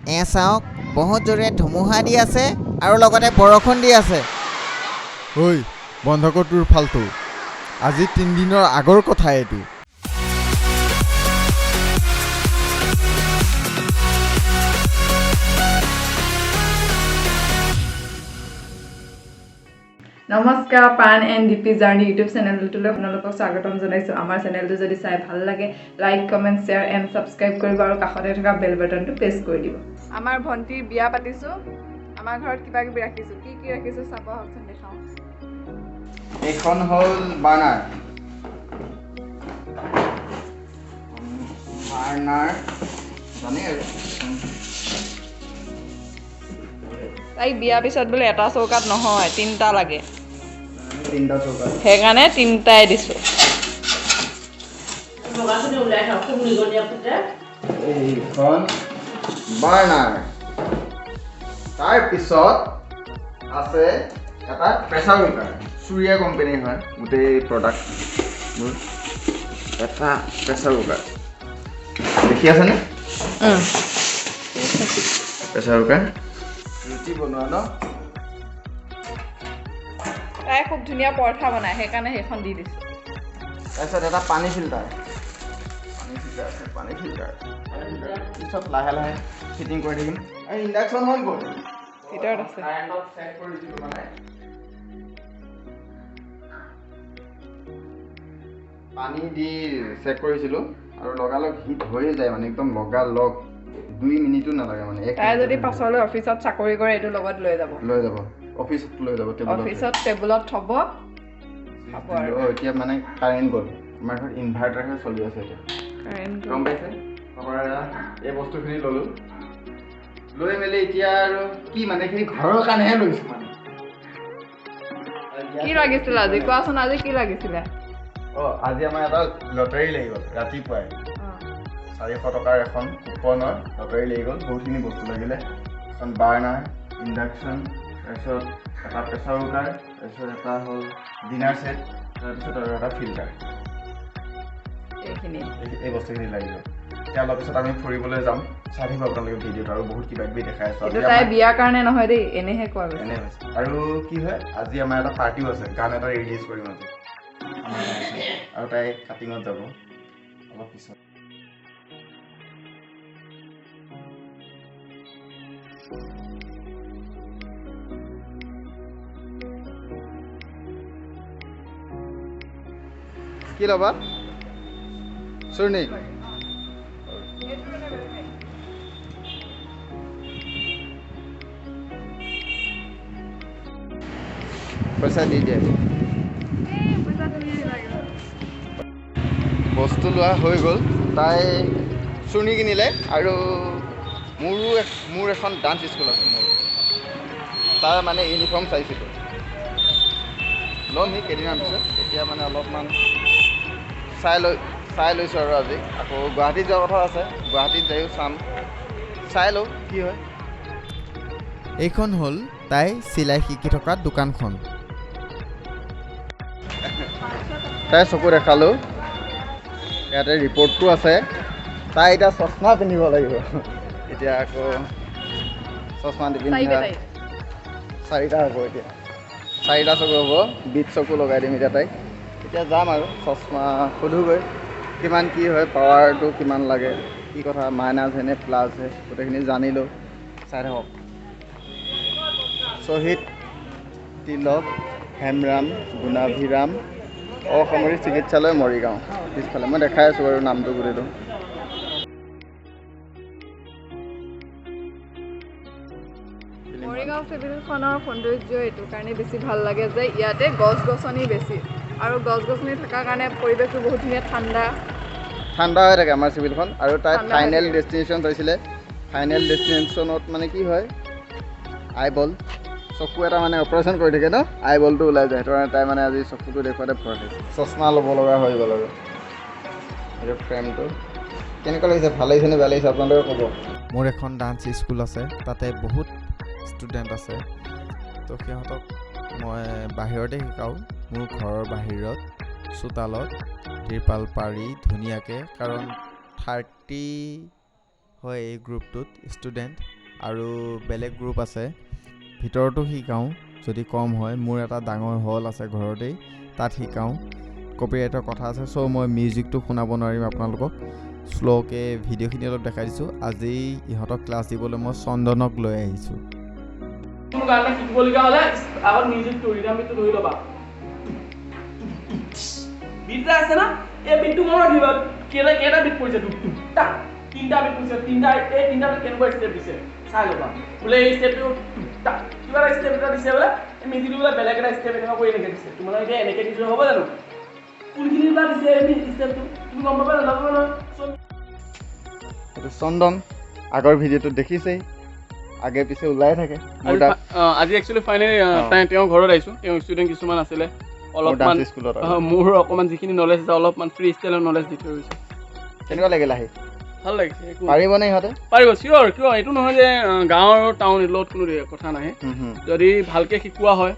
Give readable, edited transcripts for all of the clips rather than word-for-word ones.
এ চাওক, বহুত জোৰে ধুমুহা দি আছে আৰু লগতে বৰষুণ দি আছে। ঐ, বন্ধ কৰ তোৰ ফাল্টু। আজি 3 দিনৰ আগৰ কথা এইটো। নমস্কাৰ, পান এণ্ড ডিপি জাৰ্ণি ইউটিউব চেনেলটোলৈ আপোনালোকক স্বাগতম জনাইছোঁ। আমাৰ চেনেলটো যদি চাই ভাল লাগে, like, comment, share and subscribe কৰিব আৰু কাষতে থকা বেল বাটনটো প্ৰেছ কৰি দিব। আমাৰ ভণ্টিৰ বিয়া পাতিছোঁ। আমাৰ ঘৰত কিবা কিবি ৰাখিছোঁ। কি কি ৰাখিছোঁ চাব আহকচোন, দেখাওঁ। এইখন হ'ল বাৰ্ণাৰ। বাৰ্ণাৰ জানেই আৰু। তাইক বিয়াৰ পিছত বোলে এটা চৌকাত নহয়, তিনিটা লাগে। তিনিটা চৌকা। সেইকাৰণে তিনিটাই দিছোঁ। বগাখিনি ওলাই থাকক, খুব নিগনীয়া ফুটে। এইখন বাৰ্ণাৰ। তাৰপিছত আছে এটা প্ৰেছাৰ কুকাৰ, চুৰিয়া কোম্পেনীৰ হয় গোটেই প্ৰডাক্টবোৰ। এটা প্ৰেছাৰ কুকাৰ দেখি আছেনে? প্ৰেছাৰ কুকাৰ, ৰুটি বনোৱা ন। তাই খুব ধুনীয়া পৰঠা বনায়, সেইকাৰণে সেইখন দি দিছোঁ। তাৰপিছত এটা পানী ফিল্টাৰ, পানী ফিল্টাৰ আছে। পানী ফিল্টাৰ পিছত লাহে লাহে ফিটিং কৰি থাকিম। আৰু ইণ্ডাকশ্যনখন ক'ত? ভিতৰত আছে। কাৰেণ্টত চেক কৰিছিলোঁ, মানে পানী দি চেক কৰিছিলোঁ আৰু লগালগ হিট হৈয়ে যায়, মানে একদম লগালগ, 2 মিনিটো নালাগে, মানে এক তাই যদি মিনিটতে। পাছলৈ অফিচত চাকৰি কৰে, এইটো লগত লৈ যাব। লৈ যাব, অফিচত লৈ যাব, টেবুলত। অফিচত টেবুলত থ'ব, খাব আৰু। অঁ, এতিয়া মানে কাৰেণ্ট গ'ল। আমাৰ ঘৰত ইনভাৰ্টাৰহে চলি আছে এতিয়া। কাৰেণ্ট। গম পাইছে? তাৰপৰা এই বস্তুখিনি ল'লোঁ, লৈ মেলি এতিয়া আৰু কি, মানে এইখিনি ঘৰৰ কাৰণেহে লৈছোঁ মানে। কি লাগিছিলে আজি কোৱাচোন, আজি কি লাগিছিলে? অঁ, আজি আমাৰ এটা লটাৰী লাগি গ'ল ৰাতিপুৱাই। 400 টকাৰ এখন কুপনৰ লটাৰী লাগি গ'ল। বহুতখিনি বস্তু লাগিলে। এখন বাৰ্ণাৰ, ইণ্ডাকশ্যন, তাৰপিছত এটা প্ৰেছাৰ কুকাৰ, তাৰপিছত এটা হ'ল ডিনাৰ ছেট, তাৰপিছত আৰু এটা ফিল্টাৰ। এইখিনি। এই বস্তুখিনি লাগিব। এতিয়া অলপ পিছত আমি ফুৰিবলৈ যাম, চাই থাকিব আপোনালোকে ভিডিঅ'ত আৰু বহুত কিবা কিবি দেখাই আছোঁ। এইটো আজি তাই বিয়াৰ কাৰণে নহয় দেই, এনেহে কোৱা গৈছে। এনে হৈছে। আৰু কি হয়, আজি আমাৰ এটা পাৰ্টিও আছে। গান এটা ৰিলিজ কৰিম আজি আমাৰ আছে। আৰু তাই কাটিঙত যাব অলপ পিছত। কি ল'বা? চুৰ্ণি? পইচা দি দিয়ে। বস্তু লোৱা হৈ গ'ল। তাই চুৰ্ণি কিনিলে আৰু মোৰো মোৰ এখন ডান্স স্কুল আছে মোৰ, তাৰ মানে ইউনিফৰ্ম চাইছিলোঁ। ল'মহি কেইদিনমান পিছত। এতিয়া মানে অলপমান চাই লৈছোঁ আৰু আজি আকৌ গুৱাহাটীত যোৱাৰ কথা আছে। গুৱাহাটীত যায়ো চাম, চাই লওঁ কি হয়। এইখন হ'ল তাই চিলাই শিকি থকা দোকানখন। তাই চকু দেখালোঁ, ইয়াতে ৰিপৰ্টটো আছে। তাই এতিয়া চশমা পিন্ধিব লাগিব। এতিয়া আকৌ চশমা পিন্ধা। চাৰিটা। চাৰিটা হ'ব এতিয়া, চাৰিটা চকু হ'ব। বিধ চকু লগাই দিম এতিয়া তাইক। এতিয়া যাম আৰু চশমা সোধোগৈ কিমান কি হয়, পাৱাৰটো কিমান লাগে, কি কথা, মাইনাছ হে নে প্লাছ হে, গোটেইখিনি জানিলোঁ। চাই থাকক। শ্বহীদ তিলক হেমৰাম গুণাভিৰাম অসামৰিক চিকিৎসালয়, মৰিগাঁও। পিছফালে মই দেখাই আছোঁ বাৰু নামটো গোটেইটো। মৰিগাঁও চিভিলখনৰ সৌন্দৰ্য এইটো কাৰণে বেছি ভাল লাগে যে ইয়াতে গছ গছনি বেছি আৰু গছ গছনি থকাৰ কাৰণে পৰিৱেশটো বহুত ধুনীয়া, ঠাণ্ডা। ঠাণ্ডা হৈ থাকে আমাৰ চিভিলখন। আৰু তাই ঠাণ্ডা হৈ ফাইনেল থাকে। ডেষ্টিনেশ্যন চাইছিলে। ফাইনেল ডেষ্টিনেশ্যনত মানে কি হয়, আইবল, চকু এটা মানে অপাৰেশ্যন কৰি থাকে ন, আইবলটো ওলাই যায়। সেইটো কাৰণে তাই মানে আজি চকুটো দেখুৱাতে ভয় খাইছে, চশমা ল'ব লগা হৈ গ'ল। আৰু এইটো ফ্ৰেমটো কেনেকুৱা লাগিছে, ভাল লাগিছে নে বেয়া লাগিছে, আপোনালোকে ক'ব। মোৰ এখন ডান্স স্কুল আছে, তাতে বহুত ষ্টুডেণ্ট আছে। তো সিহঁতক মই বাহিৰতে শিকাওঁ, মোৰ ঘৰৰ বাহিৰত চোতালত তিৰপাল পাৰি ধুনীয়াকৈ, কাৰণ 30 হয় এই গ্ৰুপটোত ষ্টুডেণ্ট আৰু বেলেগ গ্ৰুপ আছে, ভিতৰতো শিকাওঁ যদি কম হয়। মোৰ এটা ডাঙৰ হল আছে ঘৰতেই, তাত শিকাওঁ। কপিৰাইটৰ কথা আছে, চ' মই মিউজিকটো শুনাব নোৱাৰিম আপোনালোকক। শ্ল'কৈ ভিডিঅ'খিনি অলপ দেখাই দিছোঁ। আজি ইহঁতক ক্লাছ দিবলৈ মই চন্দনক লৈ আহিছোঁ। কোনো গান এটা শিকিবলগীয়া হ'লে আগত মিউজিকটো ৰিদামটো ধৰি ল'বা। বিট এটা আছে না, এই বিটটো মনত ৰাখিবা। কেইটা বিট পৰিছে? দুটা তিনিটা বিট পৰিছে। এই তিনিটা বিট কেনেকুৱা ষ্টেপ দিছে চাই ল'বা। বোলে এই ষ্টেপটো কিবা এটা ষ্টেপ এটা দিছে, বোলে এই মিউজিকটো বোলে বেলেগ এটা ষ্টেপ এনেকুৱা কৰি এনেকৈ দিছে। তোমালোকে এতিয়া এনেকৈ দিছে হ'ব জানো? কোনখিনি বা দিছে এই ষ্টেপটো তুমি গম পাবা নাপাবা নহয়। এইটো চন্দন, আগৰ ভিডিঅ'টোত দেখিছেই, আগে পিছে ওলাই থাকে। আজি একচুৱেলি ফাইনেলি তেওঁৰ ঘৰত আহিছোঁ। তেওঁৰ ষ্টুডেণ্ট কিছুমান আছিলে, অলপমান মোৰ অকণমান যিখিনি নলেজ আছে অলপমান ফ্ৰী ষ্টাইলৰ নলেজ দি থৈ গৈছে। কেনেকুৱা লাগিল আহি? ভাল লাগিছে। পাৰিবনে ইহঁতে? পাৰিব, চিয়'ৰ। কিয় এইটো নহয় যে গাঁৱৰ আৰু টাউন লগত কোনো কথা নাহে। যদি ভালকৈ শিকোৱা হয়,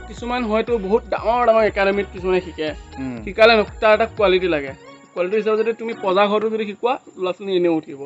কিছুমান হয়তো বহুত ডাঙৰ ডাঙৰ একাডেমিত কিছুমানে শিকে, শিকালে তাৰ এটা কোৱালিটি লাগে। কোৱালিটি হিচাপে যদি তুমি পজা ঘৰটো যদি শিকোৱা, ল'ৰা ছোৱালী এনেও উঠিব।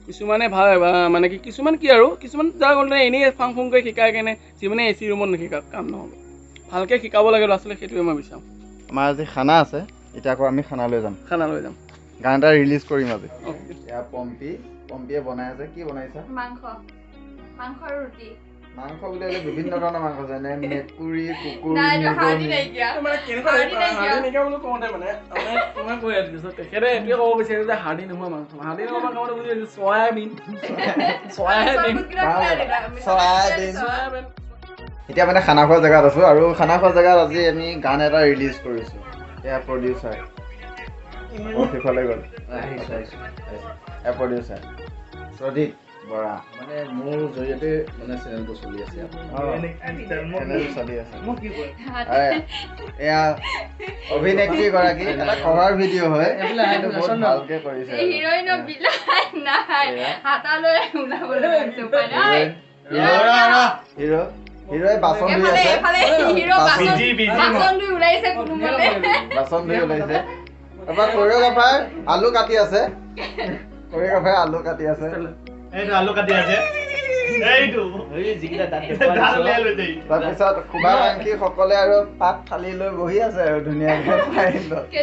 কিছুমানে ভাল মানে কি, কিছুমান কি আৰু কিছুমান যাৰ গ'লে এনেই ফাং ফুং কৰি শিকাই কেনে যিমানে এ চি ৰুমত নিশিকাওক কাম নহ'ব। ভালকৈ শিকাব লাগে ল'ৰা ছোৱালীক, সেইটোৱে মই বিচাৰোঁ। আমাৰ আজি খানা আছে, এতিয়া আকৌ আমি খানা লৈ যাম। খানা লৈ যাম, গান এটা ৰিলিজ কৰিম আজি। এয়া পম্পী, পম্পীয়ে বনাই আছে। কি বনাইছা? মাংস, মাংস আৰু ৰুটি। মাংস বুলি ক'লে বিভিন্ন ধৰণৰ মাংস, যেনে মেকুৰী, কুকুৰ। তেখেতে এইটোৱে ক'ব বিচাৰিছে যে হাৰ্ডি নোহোৱা মাংস। হাৰ্ডি নোহোৱা মাংস মানে বুজি পাইছোঁ, চয়াবিন, চয়াবিন। এতিয়া মানে খানা খোৱা জেগাত আছোঁ আৰু খানা খোৱা জেগাত আজি আমি গান এটা ৰিলিজ কৰিছোঁ। এয়া প্ৰডিউচাৰ সিফালে গ'ল, এয়া প্ৰডিউচাৰ প্ৰদীপ বৰা। মানে মোৰ জৰিয়তে মানে চেনেলটো চলি আছে, চেনেলটো চলি আছে। এয়া অভিনেত্ৰীগৰাকী, এটা কভাৰ ভিডিঅ' হয়, বহুত ভালকে কৰিছে। হিৰ' হিৰ'ই বাচন ধুই আছে, বাচন ধুই ওলাইছে। তাৰপৰা কৰিঅ'গ্ৰাফাৰ আলু কাটি আছে, কৰিঅ'গ্ৰাফাৰ আলু কাটি আছে। তাৰপিছত শুভাকাংক্ষী সকলে আৰু পাত থালি লৈ বহি আছে আৰু ধুনীয়াকে।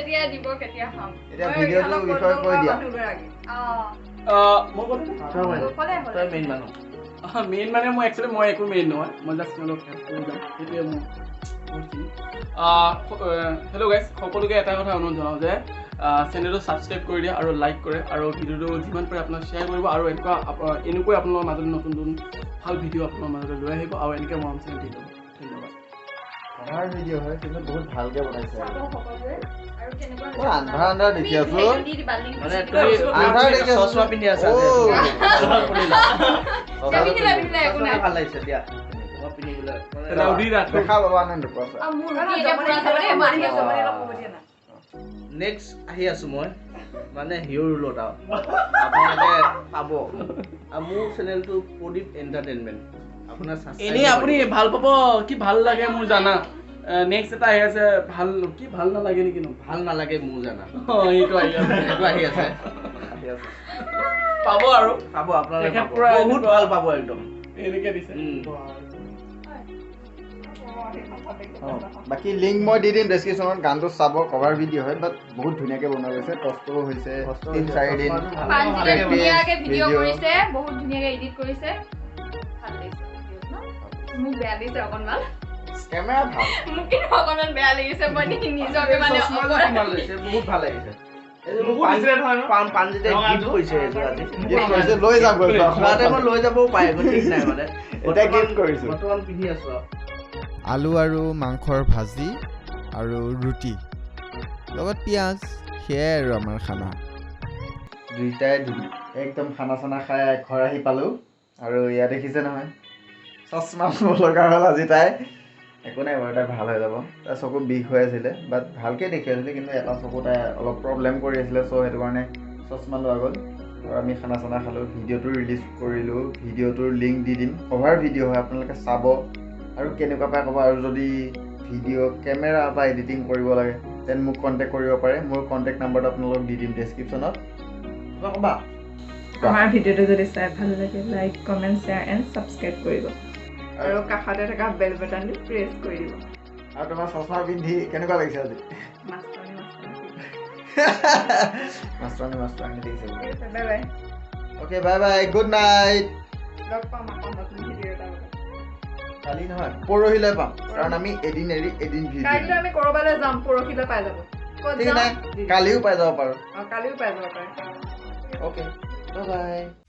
এতিয়া ভিডিঅ'টোৰ বিষয়ে কৈ দিয়া। মেইন মানে মই একচুৱেলি মই একো মেইন নহয়, মই জাষ্ট তেওঁলোক হেল্প কৰি যাম, সেইটোৱে মোৰ বহুতখিনি। হেল্ল' গাইজ, সকলোকে এটা কথা অনুৰোধ জনাওঁ যে চেনেলটো ছাবস্ক্ৰাইব কৰি দিয়ে আৰু লাইক কৰে আৰু ভিডিঅ'টো যিমান পাৰে আপোনাক শ্বেয়াৰ কৰিব আৰু এনেকৈ আপোনালোকৰ মাজলৈ নতুন নতুন ভাল ভিডিঅ' আপোনাৰ মাজলৈ লৈ আহিব আৰু এনেকৈ মৰম চেনেল দি যাব। ধন্যবাদ। কভাৰ ভিডিঅ' হয় কিন্তু বহুত ভালকে বনাইছে। আন্ধাৰ আন্ধাৰ দেখি আছো, আন্ধাৰ দেখি আছো। চশমা পিন্ধি আছা, ভাল লাগিছে দিয়া। নেক্সট আহি আছো মই, মানে হিৰ' ৰোলত আৰু আপোনালোকে পাব। আৰু মোৰ চেনেলটো প্ৰদীপ এণ্টাৰটেইনমেণ্ট, আপোনাৰ এনেই আপুনি ভাল পাব কি ভাল লাগে মোৰ জানা। নেক্সট এটা আহি আছে, ভাল কি ভাল নালাগে নেকি? ভাল নালাগে মোৰ জানা, এইটো আহি আছে, এইটো আহি আছে, পাব আৰু পাব আপোনালোকে বহুত ভাল পাব একদম। এনেকে দিছে। বাকী লিংক মই দি দিম ডেছক্ৰিপশ্যনত, গানটো চাব। কভাৰ ভিডিঅ' হয় বাট বহুত ধুনীয়াকৈ বনোৱা গৈছে, কষ্টও হৈছে, 3-4 দিন ভিডিঅ' কৰিছে, বহুত ধুনীয়াকৈ এডিট কৰিছে, ভাল লাগিছে। মোক বেয়া লাগিছে অকণমান, কেমেৰা ভাল, মোক কিন্তু অকণমান বেয়া লাগিছে, মই নিজকে মানে বহুত ভাল লাগিছে। আলু আৰু মাংসৰ ভাজি আৰু ৰুটি লগত পিঁয়াজ, সেয়াই আৰু আমাৰ খানা। দুইটাই একদম খানা চানা খাই ঘৰ আহি পালোঁ। আৰু ইয়াত দেখিছে নহয় চশমা ল'ব লগা হ'ল আজি তাই। একো নাই বাৰু, তাই ভাল হৈ যাব। তাই চকু বিষ হৈ আছিলে বাট ভালকৈ দেখি আছিলে, কিন্তু এটা চকু তাই অলপ প্ৰব্লেম কৰি আছিলে, চ' সেইটো কাৰণে চশমা লোৱা গ'ল। আৰু আমি খানা চানা খালোঁ, ভিডিঅ'টো ৰিলিজ কৰিলোঁ। ভিডিঅ'টোৰ লিংক দি দিম, কভাৰ ভিডিঅ' হয়, আপোনালোকে চাব আৰু কেনেকুৱা পায় ক'ব। আৰু যদি ভিডিঅ' কেমেৰা বা এডিটিং কৰিব লাগে দেন মোক কণ্টেক্ট কৰিব পাৰে। মোৰ কণ্টেক্ট নাম্বাৰটো আপোনালোকক দি দিম ডেছক্ৰিপশ্যনত। কিবা ক'বা? আমাৰ ভিডিঅ'টো যদি চাই ভাল লাগে, like, comment, share and subscribe কৰিব আৰু কাষতে থকা বেল বাটনটো প্ৰেছ কৰি দিব। আৰু তোমাৰ চশমা পিন্ধি কেনেকুৱা লাগিছে আজি? মাষ্টৰণী মাষ্টৰণী। মাষ্টৰণী মাষ্টৰণী দেখিছে। ঠিক আছে, bye bye. Okay, bye bye, good night. লগ পাম আকৌ নতুন ভিডিঅ' এটাৰ লগত। কালি নহয়, পৰহিলৈ পাম, কাৰণ আমি এদিন এৰি এদিন ভিডিঅ'। কাইলৈ আমি ক'ৰবালৈ যাম, পৰহিলৈ পাই যাব। ক'ত ঠিক যাম? নাই, কালিও পাই যাব পাৰোঁ। অঁ, কালিও পাই যাব পাৰে। Okay, bye bye.